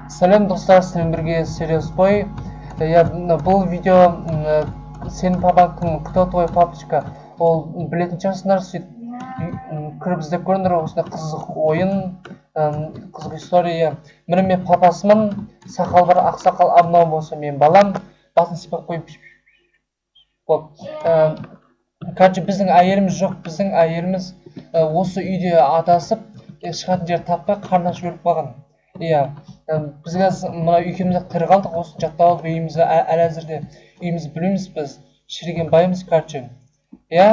Сәлем, достар, сіздермен бірге Serious Boy. Иә, бұл видео сенің папаң кім, кто твой папочка? Ол білетін шығарсыңдар, сөйтіп кіріп іздеп көріңдер, осындай қызық ойын, қызық история. Міне, мен папасымын, сақал бар, ақ сақал, а мынау болса менің балам, басын сипап қойып болды. Короче, біздің әйеліміз жоқ, біздің әйеліміз осы үйде адасып, шығатын жер таппай, қарны ашып өліп қалған. Иә, біз қазір мына екеуміз тірі қалдық, осыны жаттап алып үйімізді, әлі әзірде үйімізді білмейміз біз, шіріген байымыз, короче. Иә?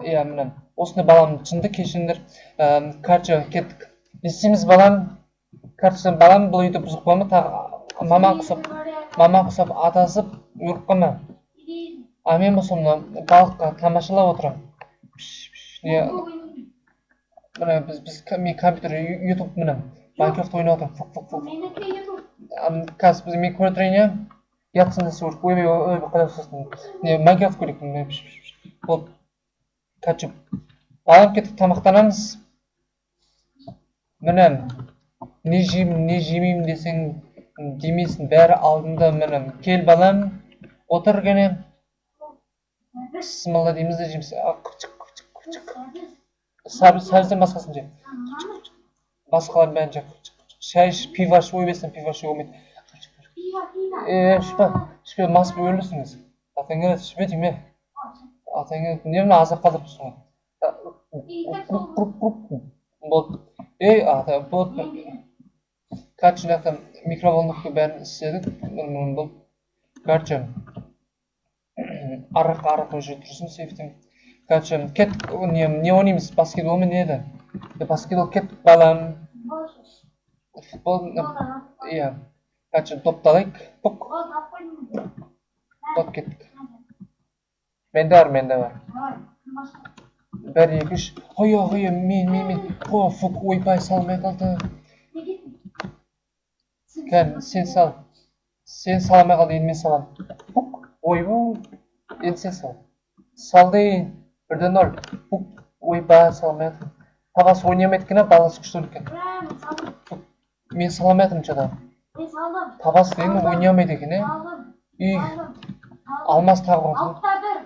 Иә, міне, осындай балам жынды, кешіріңдер. Короче, кеттік. Не істейміз, балам? Короче, балам, бұл үйді бұзып қойма, тағы мамаң құсап, мамаң құсап адасып өліп қалма. А мен болсам мына балыққа тамашалап отырамын. Не, міне, біз мен компьютер, ютуб, міне, Майнкрафт ойнап отырмын. Фук, фук, фук. Қазір біз мен көре тұрайын, иә? Ұятсың десе, ойбай, ойбай, қалай ұқсастың? Не, Майнкрафт көрейік. Міне, пш, пш, пш. Болды. Короче, балам, кеттік, тамақтанамыз. Міне, не жеймін, не жемеймін десең, демейсің, бәрі алдында, міне. Кел, балам, отыр кәне. Бісміллә дейміз де жейміз. Қыпчық, қыпчық, қыпчық. Сәбізден басқасын же. Басқалардың бәрін же. Шай іш, пиво іш, ойбай, пиво ішуге болмайды. Ішпе, ішпе, мас болып өлесің өзі. Атаң келеді, ішпе деймін, е. Атаң келеді, не мына азап қалдырып тұрсың ғой. Болды. Ей, ата, болды. Короче, мына жақта микроволновка, бәрін істедік. Міне, болды. Короче, арақ, арақ уже тұрсын сейфтен. Короче, кеттік, не ойнаймыз? Баскетбол ма, не еді? Баскетбол, кеттік, балам. Футбол, иә. Короче, допты алайық. Пук. Доп, кеттік. Менде бар, менде бар. Бір, екі, үш. Қоя, қоя, мен, мен, мен. О, фук, ойбай, салмай қалды. Кән, сен сал. Сен сала алмай қалдың, енді мен саламын. Пук, ойбай. Енді сен сал. Сал дейін. 1-де 0. Пук, ойбай, сала алмай жатырмын. Папасы ойнай алмайды екен, баласы күшті екен. Мен сала алмай жатырмын че-то. Мен салдым. Папасы деген ойнай алмайды екен, е? Үй, алмас тағы. 6-1.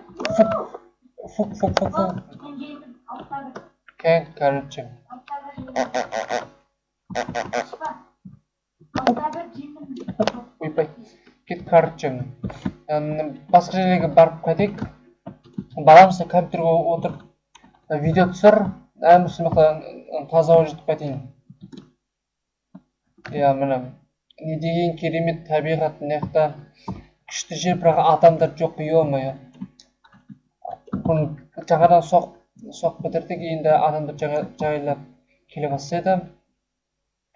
Фук, фук, фук, фук, фук. Мен жеңдім. 6-1. Кән, короче. 6-1 жеңдім. 6-1 жеңдім. Ойбай. Кет, короче. Басқа жерлерге барып қайтайық. Балам, сен компьютерге отырып видео түсір. Әм жақта таза ауа жұтып қайтайын. Иә, міне. Не деген керемет табиғат, мына жақта күшті жер, бірақ адамдар жоқ, ё-моё. Бұны жаңадан соғып бітірдік, енді адамдар жаңа жайлап келе бастайды.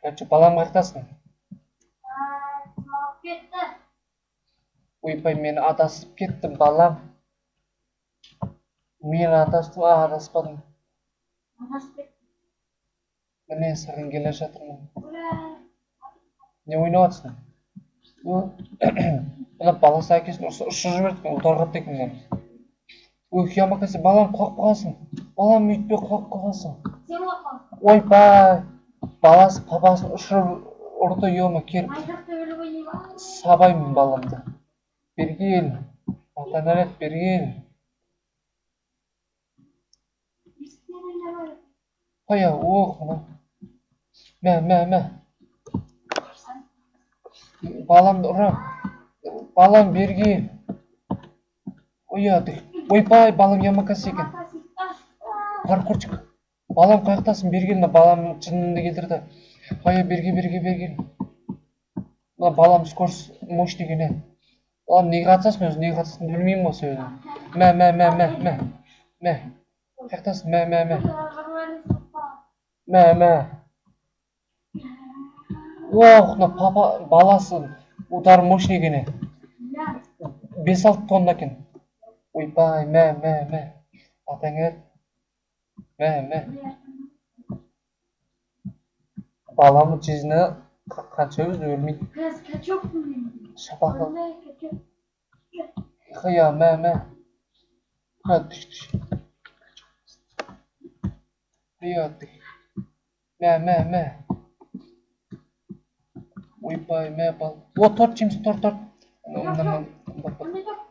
Короче, балам, қаяқтасың? Салып кетті. Ойбай, мен адасып кеттім, балам. Мен адастым, а, адаспадым. Адасып кетті. Міне, саған келе жатырмын. Ура! Не ойнап жатырсың? Мына баласы әкесін ұрса, ұшырып жіберді екен, удар қатты екен мына. Ой, ямакасы, балам, құлап қаласың. Балам, өйтпе, құлап қаласың. Сен құлап қаласың. Ойбай, баласы папасын ұшырып ұрды, ё-моё, кел. Майнкрафтта өліп ойнаймын. Сабаймын баламды. Бері кел. Ата нәлет, бері кел. Есіктен ойнамай. Қоя, ох, мына. Мә, мә, мә. Баламды ұрам. Балам, бері кел. Ой, ойбай, балам ямакасы екен. Паркурчик. Балам, қаяқтасың? Бері кел, мына балам жынымды келтірді. Қоя, бері кел, бері кел, бері кел. Мына балам скорость мощный екен, е. Балам, неге қатысасың өзі, неге қатысасың білмеймін ғой себебін. Мә, мә, мә, мә, мә. Мә. Қаяқтасың? Мә, мә, мә. Мә, мә. Ох, мына папа, баласы удар мощный екен, е. 5-6 тонна екен. Ойбай, мә, мә, мә. Атаң келеді. Мә, мә. Баламның жизні қанша өзі өлмейді. Қазір качокпын мен. Шапалақ. Өлмей, качок. Қия, мә, мә. Ха, түш, түш. Қия, түш. Мә, мә, мә. Ойбай, мә, бал. О, торт жейміз, торт, торт. Жоқ, Қандай торт?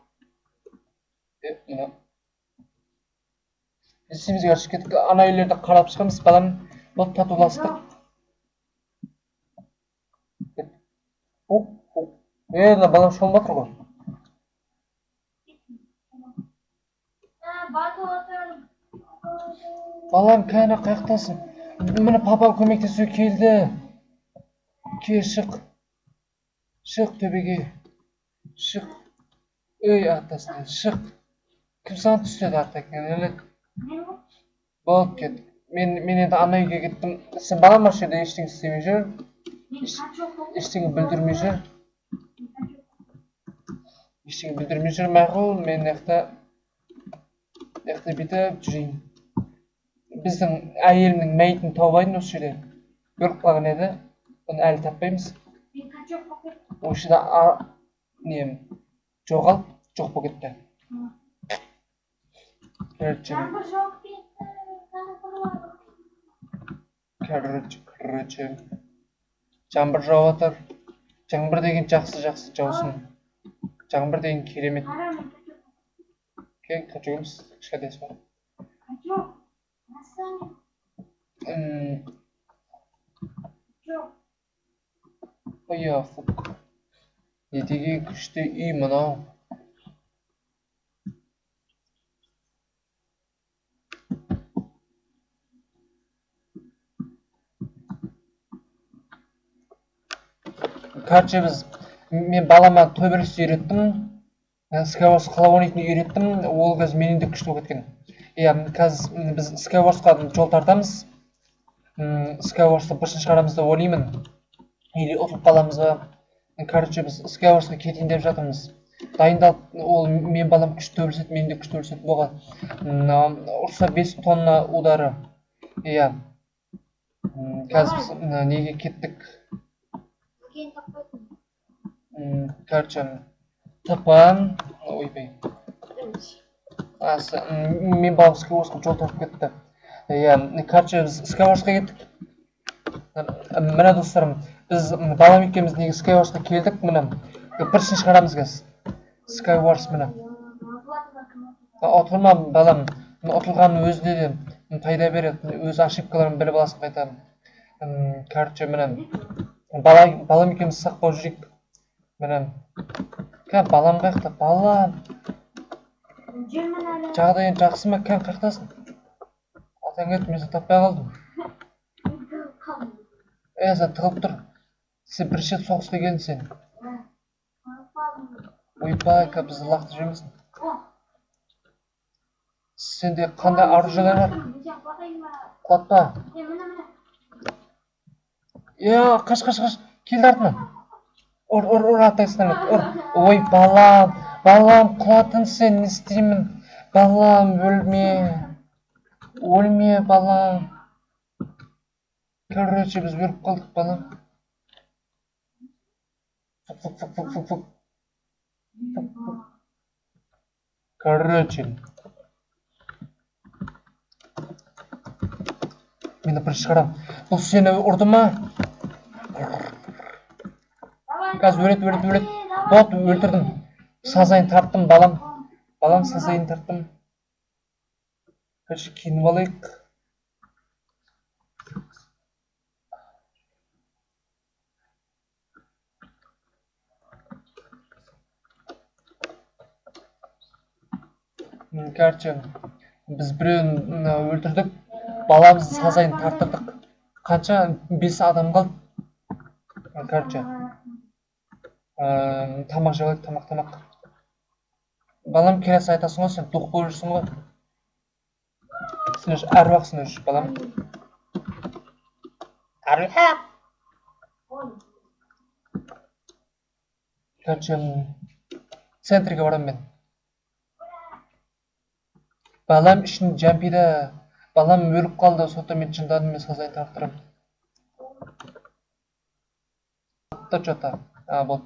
Мына. Не істейміз, короче, кеттік. Ана үйлерді қарап шығамыз, балам. Болды, татуластық. Е, мына балам шомылып жатыр ғой. Балам, кәне, қаяқтасың? Міне, папам көмектесуге келді. Кел, шық. Шық төбеге. Шық. Ей, атасынан, шық. Кім саған түс деді ата? Болды, кеттік. Мен енді ана үйге кеттім. Сен балам осы жерде ештеңе істемей жүр. Ештеңе бүлдірмей жүр. Ештеңе бүлдірмей жүр, мақұл. Мен мына жақта бүйтіп жүрейін. Біздің әйелімнің мәйітін тауып алдым осы жерде. Өліп қалған еді. Оны әлі таппаймыз. Осы жерде нем жоғалып, жоқ болып кетті. Короче, короче, жаңбыр жауып жатыр. Жаңбыр деген жақсы, жақсы жаусын. Жаңбыр деген керемет. Кел, качок емес, кішкентайсың ба? Ой, фук. Не деген күшті үй мынау. Короче, мен балама төбелес үйреттім. Skywars қалай ойнайтынын үйреттім. Ол қазір менен де күшті болып кеткен. Иә, қазір біз Skywarsқа жол тартамыз. Skywarsты бұрышын шығарамыз деп ойлаймын. Или ұтылып қаламыз ба? Короче, біз Skywarsқа кетейін деп жатырмыз. Дайындалып, ол мен балам күшті төбелеседі, мен де күшті төбелесетін болған. Ұрса 5 тонна удары. Иә. Қазір біз неге кеттік? Короче, тапан. Ойбай. Мен балам Skywarsқа жол тартып кетті. Иә, короче, біз Skywarsқа кеттік. Міне, достарым, біз балам екеуміз неге Skywarsқа келдік, міне. Біріншін шығарамыз қазір. Skywars, міне. Ұтылма, балам. Ұтылғанның өзіне де пайда береді. Өз ошибкаларын біліп аласың қайта. Короче, міне. Балам екеуміз сақ болып жүрейік. Міне. Кә, балам қаяқта? Балам. Жағдайың жақсы ма? Кән, қаяқтасың? Атаң кетті, мен сені таппай қалдым. Е, сен тығылып тұр. Сен бірінші рет соғысқа келдің сен. Ойбай, кә, бізді лақтырып жібермесін. Сенде қандай оружиелер бар? Құлатпа. Е, қаш, қаш, қаш. Келді артынан. Ұр, ұр, ұр, атайсың, ұр. Ой, балам, балам, құлатын сен, не істеймін? Балам, өлме. Өлме, балам. Короче, біз өліп қалдық, балам. Фук, фук, фук, фук, фук, фук. Короче. Мені бір шығарам. Бұл сені ұрды ма? Қазір өледі, өледі, өледі. Болды, өлтірдім. Сазайын тарттым, балам. Балам, сазайын тарттым. Короче, киініп алайық. Короче, біз біреуін өлтірдік. Баламыздың сазайын тарттырдық. Қанша? 5 адам қалды. Короче, тамақ жеп алайық, тамақ, тамақ. Балам, келесі айтасың ғой, сен тоқ болып жүрсің ғой. Сен уже әруақсың уже, балам. Әруақ. Короче, центрге барамын мен. Балам үшін жампиді. Балам өліп қалды, сондықтан мен жындадым, мен сазайын тарттырамын. Тұр, чё-то. А, болды.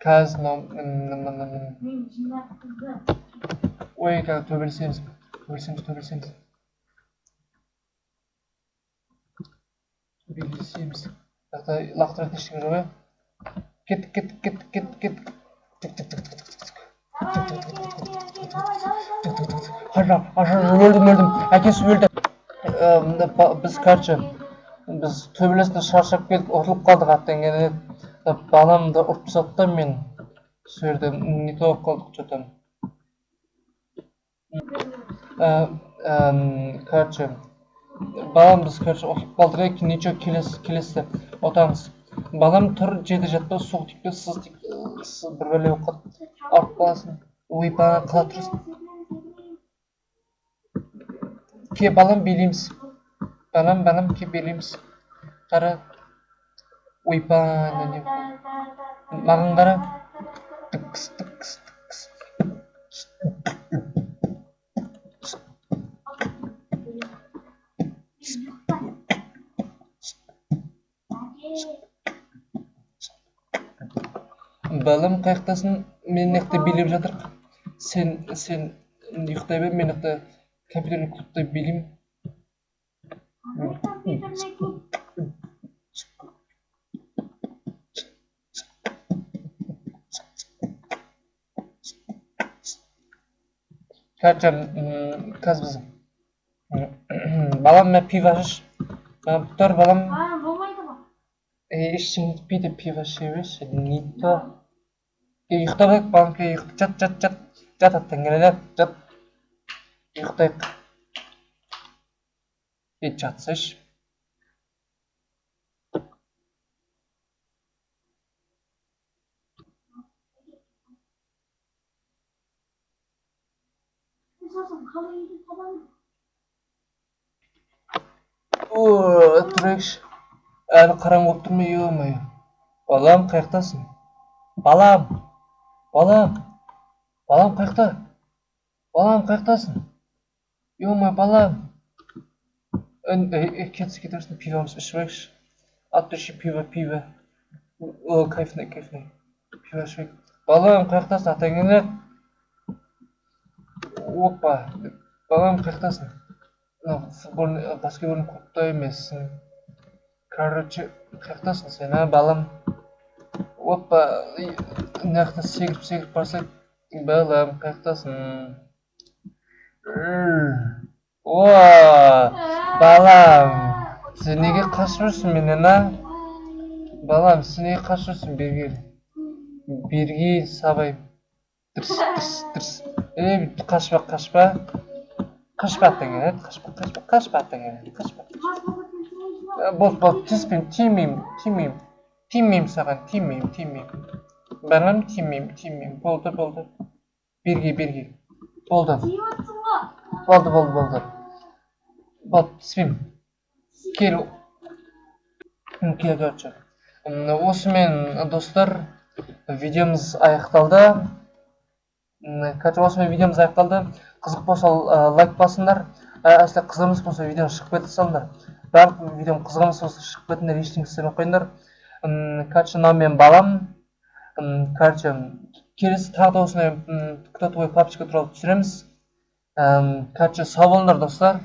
Қазір мынау, Ой, қазір төбелесеміз. Төбелесеміз, төбелесеміз. Төбелесеміз. Мына лақтыратын ештеңе жоқ, иә? Кеттік, кеттік, кеттік, кеттік, кеттік. Тік, тік, тік, тік, тік, тік. Қаша, қаша, өлдім, өлдім. Әкесі өлді. Біз, короче, біз төбелестен шаршап келдік, ұтылып қалдық аттан. Баламды ұрып тастады да мен. Сол жерде не то болып қалдық че-то. Короче, балам, біз, короче, ұтылып қалдық. Ничего, келесі, келесі ұтамыз. Балам, тұр, жерде жатпа, суық тиіп кетті, сыз тиіп, бір бәле болып қалды. Ауырып қаласың. Ойбай, қалай тұрсың? Ке, балам, билейміз. Балам, балам, ке, билейміз. Қара. Ойбай, не маған қара. Тікс, тікс, тікс. Балам, қаяқтасың? Мен мына жақта билеп жатырық. Сен ұйықтай бер, мен мына жақта компьютерлік клубта билеймін. Короче, қазір біз, балам, мә, пиво іш. Тұр, балам. Болмайды ғой. Ештеңе етпейді, пиво іше берші, не то. Ұйықтап алайық, балам, жат, жат, жат, жат, аттан келе, жат. Ұйықтайық. Жатсайшы. Сосын қалай үйді табамыз? О, тұрайықшы. Әлі қараңғы болып тұр ма, ё-моё. Балам, қаяқтасың? Балам, балам, балам, қаяқта? Балам, қаяқтасың? Ё-моё, балам. Кетсе кете берсін, пивомызды ішіп алайықшы. От души пиво, пиво. О, кайфный, кайфный. Пиво ішіп алайық. Балам, қаяқтасың? Атаң келе. Опа. Балам, қаяқтасың? Мынау футбольный, баскетбольный клубта емессің. Короче, қаяқтасың сен, а, балам? Опа, мына жақта секіріп секіріп барсақ, балам, қаяқтасың? О, балам, сен неге қашып жүрсің менен, а? Балам, сен неге қашып жүрсің? Бері кел. Бері кел, сабай. Тырс, тырс, тырс. Ей, қашпа, қашпа. Қашпа аттан келеді, қашпа, қашпа, қашпа аттан келеді, қашпа. Болды, болды, тиіспеймін, тимеймін, тимеймін. Тимеймін саған, тимеймін, тимеймін. Балам, тимеймін, тимеймін. Болды, болды. Бері кел, бері кел. Болды. Тиіп отырсың ғой. Болды, болды, болды. Болды, түспеймін. Кел. Кел, короче. Осымен, достар, видеомыз аяқталды. Короче, осымен видеомыз аяқталды. Қызық болса, лайк басыңдар. Әсілі қызық емес болса, видеоны шығып кете салыңдар. Барлық видеом қызық емес болса, шығып кетіңдер, ештеңе істемей қойыңдар. Короче, мынау менің балам. Короче, келесі тағы да осындай, кто твой папочка туралы түсіреміз. Короче, сау болыңдар, достар.